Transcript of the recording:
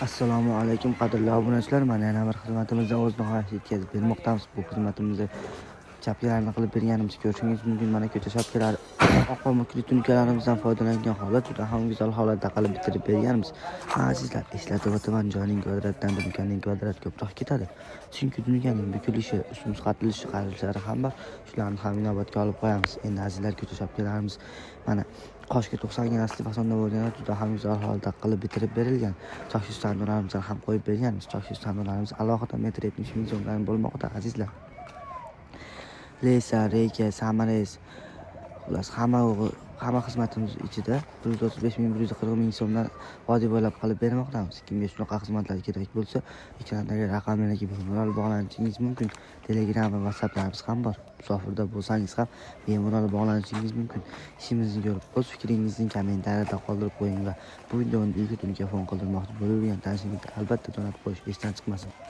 Assalomu alaykum, qadrli obunachilar. Mana yana bir xizmatimizda o'z nihoyasiga yetkazib bermoqdamiz. Bu xizmatimizda chapkalarni qilib berganimizni ko'rishingiz mumkin. Mana ko'cha chapkalari oq pamukli tunukkalarimizdan foydalangan holda juda ham go'zal holatda qilib bitirib berganmiz. Azizlar, eslatib o'taman, joyning kvadratdan dunkaning kvadrat ko'proq ketadi. Chunki dunkaning bukilishi, muzqatilishi qarilishlari ham bor. Shularni ham inobatga olib qo'yamiz. Endi, azizlar, ko'cha chapkalarimiz mana qoshga 90 gradusli fasonda bo'lgan, juda ham go'zal holatda qilib bitirib berilgan. Choshli tandirlarimizni ham qo'yib berganmiz. Choshli tandirlarimiz alohida 1,70 m so'mdan bo'lmoqda, azizlar. Lesa, reyka, samarez, xullas, hamma xizmatimiz ichida 135 ming, 140 ming so'mdan vodiy bo'ylab qilib bermoqdamiz. Kimga shunaqa xizmatlar kerak bo'lsa, ekrandagi raqamlarga bemalol bog'lanishingiz mumkin. Telegram va WhatsApplarimiz ham bor. Musofirda bo'lsangiz ham bemalol bog'lanishingiz mumkin. Ishimizni ko'rib, o'z fikringizni kommentariyada qoldirib qo'ying va bu videoni uyga mikrofon qildirmoqchi bo'lgan tanishingizga albatta jo'natib qo'yish esdan chiqmasin.